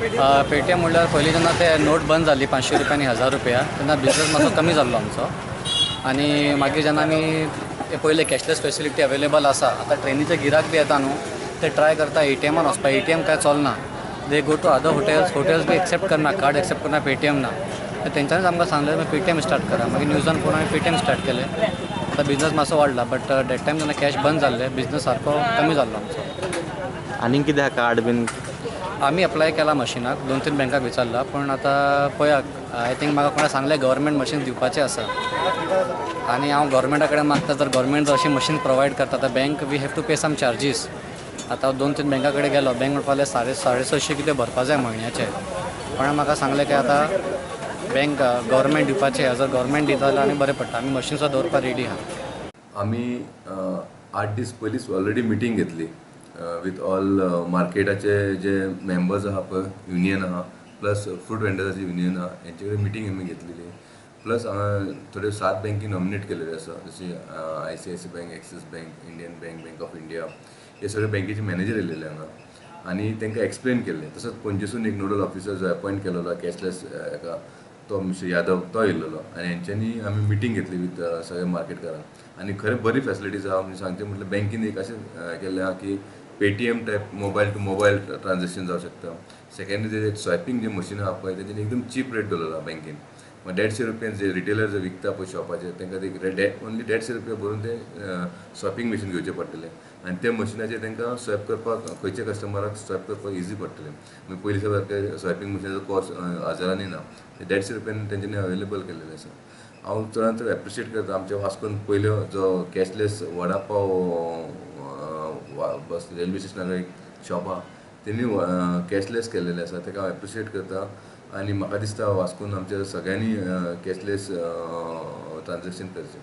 Paytm म्हणल्यार पयलीं जेन्ना ते नोट बंद जाली 500 रुपया आनी 1000 रुपया तेन्ना बिजनस मातसो कमी जाल्लो आमचो आनी मागीर जेन्ना आमी पयलें कॅशलेस फेसिलिटी अवेलेबल आसा आतां ट्रेनीचे गिराक बी येता न्हू ते ट्राय करता एटीएमान वचपा एटीएम काय चलना they go to other hotels hotels B accept करना कार्ड एक्सेप्ट करना पेटीएम ना तेंच्यांनीच आमकां सांगलें पेटीएम स्टार्ट करा मागीर न्यूजान पळोवन आमी पेटीएम स्टार्ट केलें आतां बिजनस मातसो वाडला बट that time जेन्ना कॅश बंद जाल्ले बिजनस सारको कमी जाल्लो आमचो. आनीक कितें कार्ड बीन आमी अप्लाय केला मशिनाक 2-3 बँकाक विचारला पूण आतां पळया I think म्हाका कोणें सांगलें गव्हर्मेंट मशीन दिवपाचें आसा आनी हांव गव्हर्मेंटा कडेन मागता जर गव्हर्मेंट जर अशी मशीन प्रोवायड करता आतां bank we have to pay some charges. आतां 2-3 बँका कडेन गेलो बँक म्हणपाक लागले 650 कितें भरपा जाय म्हयन्याचे कोणें म्हाका सांगलें की आतां बँक गव्हर्मेंट दिवपाचें जर गव्हर्मेंट दिता जाल्यार आनी बरें पडटा आमी मशीन सुद्दां दवरपाक रेडी आहा. आमी 8 दीस पयलींच ऑलरेडी मिटींग घेतली विथ ऑल मार्केटाचे जे मेंबर्स आहा पळय युनियन आहा प्लस फ्रूट वेंडर्साची युनियन आहा हेंचे कडेन मिटींग आमी घेतलेली प्लस हांगा थोड्यो 7 बँकी नॉमिनेट केलेल्यो आसा जशी ICICI bank, Axis bank, Indian bank, bank of India हे सगळे बँकेचे मॅनेजर येयलेले हांगा आनी तांकां एक्सप्लेन केल्लें. तसोच पणजेसून एक नोडल ऑफिसर जो अपॉयंट केलेलो कॅशलेस हेका तो मिस्टर यादव तो येयलेलो आनी हेंच्यांनी आमी मिटींग घेतली विथ सगळे मार्केटकारांक आनी खरें बरी फेसिलिटीज आहा. म्हणजे सांगचें म्हटल्यार बँकेन एक अशें केल्लें आहा की Paytm type mobile to mobile transaction जावं शकता. सेकंडली जे स्वायपींग जे मशीन आहा पळय तेजेर एकदम चीप रेट दवरलेलो आहा बँकेन. मागीर 150 रुपयान जे रिटेलर जे विकता पळय शॉपाचेर तांकां ते ओन्ली 150 रुपया भरून ते स्वायपींग मशीन घेवचें पडटलें आनी त्या मशिनाचेर तांकां स्वायप करपाक खंयच्या कस्टमराक स्वायप करपाक इजी पडटलें. मागीर पयलीं सारकें स्वायपींग मशिनाचो कॉस्ट हजारांनी ना ते 150 रुपयान तेंच्यांनी अवेलेबल केल्लेलें आसा. हांव चडान चड एप्रिशिएट करता आमच्या वास्कोन पयल्यो जो कॅशलेस वडापाव बस रेल्वे स्टेशनार एक शॉप आहा तेणी कॅशलेस केल्लेलें आसा ताका हांव एप्रिशिएट करता आनी म्हाका दिसता वास्कोन आमच्या सगळ्यांनी कॅशलेस ट्रान्जेक्शन करचें.